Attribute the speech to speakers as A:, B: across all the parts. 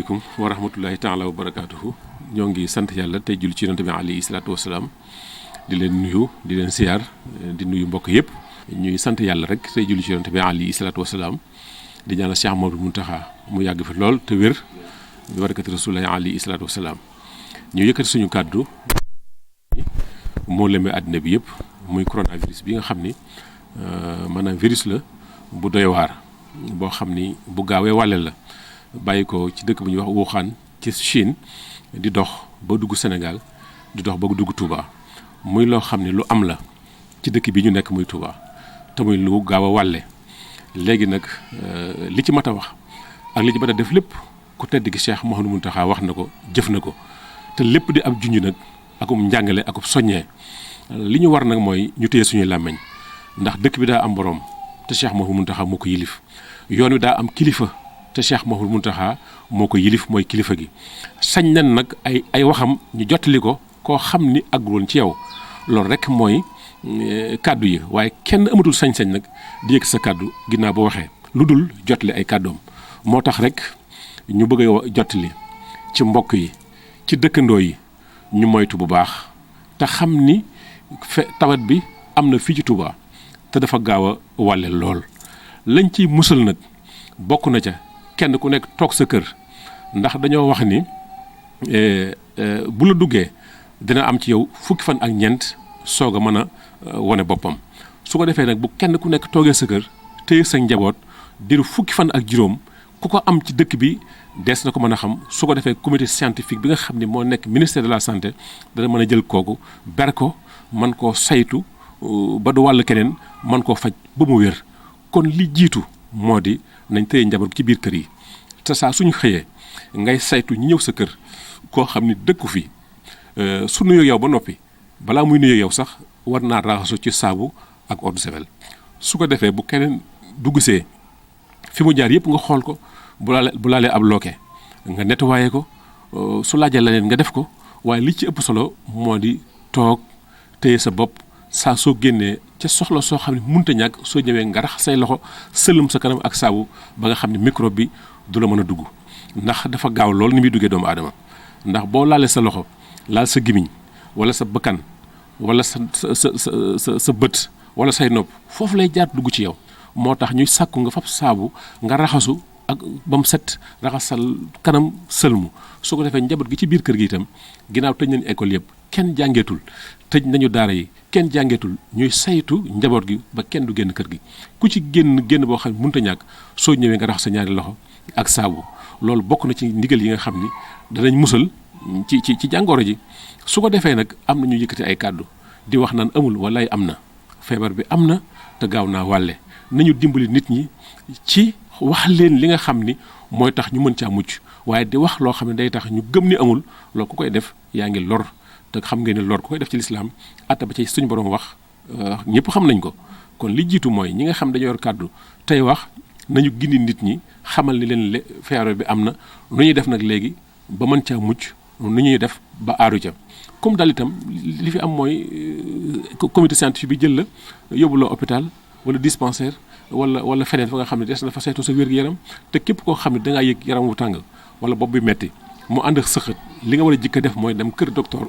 A: asalaamaaleykum wa rahmatullahi taala wa barakaatuhu. ñoo ngi sant yàlla tey julli ci yonent bi alayhi salaatu wasalaam di leen nuyu di leen siyaar di nuyu mbokk yëpp. ñuy sant yàlla rek tey julli ci yonent bi alayhi salaatu wasalaam di ñaanal Cheikh Mouhamadou Mountakha mu yàgg fi lool te wér bi barakati rasulullahi alayhi salaatu wasalaam. ñu yëkkati suñu kàddu moo lëmbee àddina bi yëpp muy coronavirus bi nga xam ni maanaam virus la bu doy waar boo xam ni bu gaawee wàlle la. bàyyi ko ci dëkk bu ñuy wax Wuhan ci Chine di dox ba dugg Sénégal di dox ba dugg Touba muy loo xam ne lu am la ci dëkk bi ñu nekk muy Touba te muy lu gaaw a wàlle léegi nag li ci mat a wax ak li ci mat a def lépp ku tedd gi Cheikh Mouhamadou Mountakha wax na ko jëf na ko te lépp di ab junj nag akum njàngale akub soññee li ñu war nag mooy ñu téye suñuy làmmiñ ndax dëkk bi daa am borom te Cheikh Mouhamadou Mountakha moo ko yilif yoon wi daa am kilifa. te Cheikh Mouhamadou Mountakha moo ko yilif mooy kilifa gi sañ nañ nag ay waxam ñu jottali ko koo xam ni àggul woon ci yow loolu rek mooy kàddu yi waaye kenn amatul sañ-sañ nag di yëg sa kàddu ginnaaw boo waxee lu dul jottali ay kàddoom moo tax rek ñu bëgg a jottali ci mbokk yi ci dëkkandoo yi ñu moytu bu baax te xam ni tawat bi am na fii ci Touba te dafa gaaw a wàlle lool lañ ciy musal nag bokk na ca. kenn ku nekk toog sa kër ndax dañoo wax ni bu la duggee dina am ci yow fukki fan ak ñeent soog a mën a wane boppam su ko defee nag bu kenn ku nekk toogee sa kër téye sa njaboot diiru fukki fan ak juróom ku ko am ci dëkk bi dees na ko mën a xam su ko defee comité scientifique bi nga xam ni moo nekk ministère de la santé dana mën a jël kooku ber ko mën koo saytu ba du wàll keneen mën koo faj ba mu wér kon li jiitu moo di nañ tëye njaboot ci biir kër yi te saa suñu xëyee ngay saytu ñi ñëw sa kër koo xam ni dëkku fi su nuyoo yow ba noppi balaa muy nuyoo yow sax war naa raxasu ci saabu ak eau de javel su ko defee bu keneen duggsee fi mu jaar yëpp nga xool ko bu laalee ab looke nga nettoyé ko su laajee leneen nga def ko waaye li ci ëpp solo moo di toog téye sa bopp saa soo génnee ca soxla soo xam ne mënta ñàkk soo ñëwee nga rax say loxo sëlum sa kanam ak saabu ba nga xam ne microbe bi du la mën a dugg ndax dafa gaaw lool ni muy duggee doomu aadama ndax boo laalee sa loxo laal sa gimiñ wala sa bakkan wala sa bët wala say nopp foofu lay jaar dugg ci yow moo tax ñuy sàkku nga fab saabu nga raxasu ak ba mu set raxasal kanam sëlmu su ko defee njaboot gi ci biir kër gi itam ginnaaw tëj nañu école yëpp kenn jàngeetul tëj nañu daara yi kenn jàngeetul ñuy saytu njaboot gi ba kenn du génn kër gi ku ci génn boo xam ne mënut a ñàkk soo ñëwee nga rax sa ñaari loxo ak saabu loolu bokk na ci ndigal yi nga xam ni danañ musal ci jàngoro ji su ko defee nag am na ñu yëkkati ay kàddu di wax naan amul walaay am na feebar bi am na te gaaw naa wàlle nañu dimbali nit ñi ci wax leen li nga xam ni mooy tax ñu mën caa mucc waaye di wax loo xam ne day tax ñu gëm ni amul loolu ku koy def yaa ngi lor te xam ngeen ne lor ku koy def ci lislaam atta ba ci suñu borom wax ñëpp xam nañ ko kon li jiitu mooy ñi nga xam dañoo yor kàddu tey wax nañu gindi nit ñi xamal ni leen feebar bi am na nu ñuy def nag léegi ba mën caa mucc nu ñuy def ba aaru ca comme daal itam li fi am mooy comité scientifique bi jël la yóbbu la hôpital wala dispensaire wala feneen fa nga xam ne des na fa saytu sa wér-gu-yaram te képp koo xam ne dangaa yëg yaram wu tàng wala bopp bi metti mu ànd ak sëxët li nga war a jëkk a def mooy dem kër docteur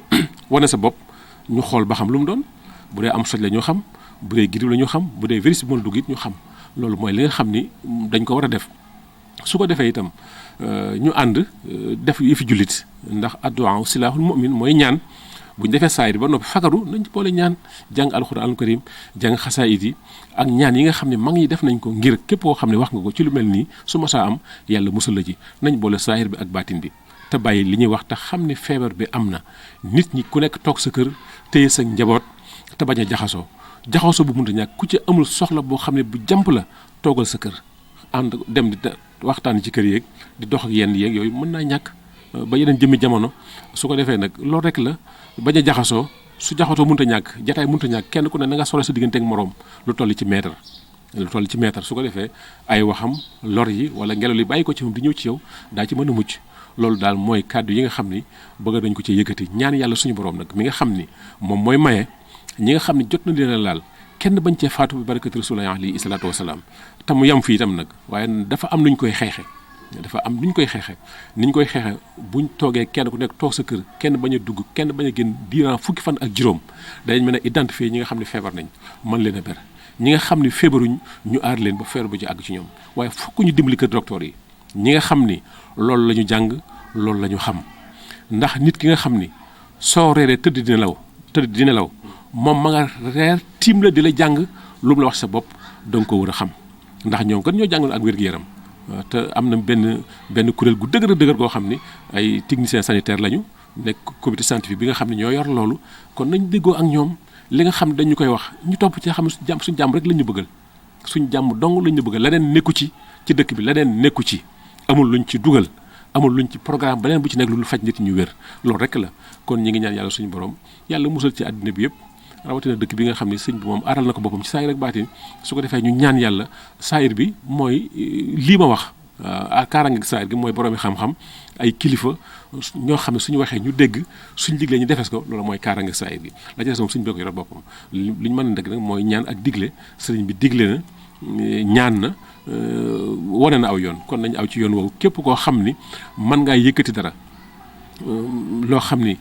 A: wane sa bopp ñu xool ba xam lu mu doon bu dee am soj la ñu xam bu dee grippe la ñu xam bu dee virus bi mën a dugg it ñu xam loolu mooy li nga xam ni dañ ko war a def su ko defee itam ñu ànd def yi fi jullit ndax addu'a silaahul mu'min mooy ñaan bu ñu defee saayir ba noppi fagaru nañ ci boole ñaan jàng alxuraanul karim jàng xasaayid yi ak ñaan yi nga xam ne mag ñi def nañ ko ngir képp koo xam ne wax nga ko ci lu mel nii su masaa am yàlla musal la ci nañ boole saayir bi ak baatin bi te bàyyi li ñuy wax te xam ne feebar bi am na nit ñi ku nekk toog sa kër téye sa njaboot te bañ a jaxasoo bu mënta ñàkk ku ci amul soxla boo xam ne bu jàmp la toogal sa kër ànd dem di waxtaan ci kër yeeg di dox ak yenn yeeg yooyu mën naa ñàkk ba yeneen jëmmi jamono su ko defee nag loolu rek la bañ a jaxasoo su jaxasoo mënta ñàkk jataay mënta ñàkk kenn ku ne na nga solo sa diggante ak moroom lu toll ci mètre su ko defee ay waxam lor yi wala ngelaw li bàyyi ko ci moom di ñëw ci yow daa ci mën a mucc loolu daal mooy kàddu yi nga xam ni bëgg nañ ko ci yëkkati ñaan yàlla suñu borom nag mi nga xam ni moom mooy maye ñi nga xam ne jot na leen a laal kenn bañ cee faatu bi barakati rasulullahi alayhi salaatu wasalaam te mu yam fii itam nag waaye dafa am nuñ koy xeexe dafa am ni ñu koy xeexee buñ toogee kenn ku nekk toog sa kër kenn bañ a dugg kenn bañ a génn diiran fukki fan ak juróom dañ mën a identifier ñi nga xam ne feebar nañ mën leen a ber ñi nga xam ne feebaruñ ñu aar leen ba feebar bu ci àgg ci ñoom waaye fokk ñu dimbali kër docteur yi ñi nga xam ni loolu la ñu jàng loolu la ñu xam ndax nit ki nga xam ni soo reeree tëdd di nelaw moom ma nga reer tiim la di la jàng lu mu la wax sa bopp danga ko war a xam ndax ñoom kat ñoo jàngal ak wér-gu-yaram te am na benn kuréel gu dëgër goo xam ni ay techniciens sanitaires lañu nekk comité scientifique bi nga xam ne ñoo yor loolu kon nañ déggoo ak ñoom li nga xam dañu koy wax ñu topp ci xam suñu jàmm rek lañ ñu bëggal suñu jàmm dong lañ ñu bëggal leneen nekku ci dëkk bi leneen nekku ci amul luñ ci dugal amul luñ ci programme beneen bu ci nekk lu faj nit ñu wér loolu rek la kon ñi ngi ñaan yàlla suñu borom yàlla musal ci àddina bi yëpp rawatina dëkk bi nga xam ne sëñ bi moom aaral na ko boppam ci saayir ak baatin su ko defee ñu ñaan yàlla saayir bi mooy lii ma wax kaaraange saayir gi mooy boroomi xam-xam ay kilifa ñoo xam ne suñu waxee ñu dégg suñ diglee ñu defes ko loolu mooy kaaraange saayir gi la ca des moom suñ bee ko yoral boppam li ñu mën a dëgg nag mooy ñaan ak digle sëriñ bi digle na ñaan na wane na aw yoon kon nañu aw ci yoon woowu képp koo xam ni mën ngaa yëkkati dara loo xam ni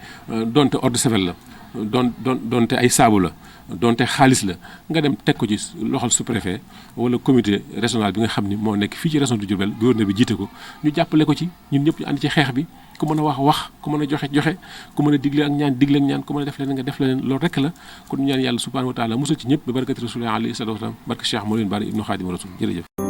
A: donte eau de Javel la donte ay saabu la donte xaalis la nga dem teg ko ci loxol sous-préfet wala comité régional bi nga xam ni moo nekk fii ci région de Diourbel gouverneur bi jiite ko ñu jàppale ko ci ñun ñëpp ñu ànd ci xeex bi ku mën a wax ku mën a joxe ku mën a digle ak ñaan ku mën a def leneen nga def leneen loolu rek la kon ñaan yàlla subhanahu wa taala musal ci ñëpp bi barakati rasulillah alayhi salatu wasalam barke Cheikh Mawlin Bari ibnu Xaadimu Rasul jërëjëf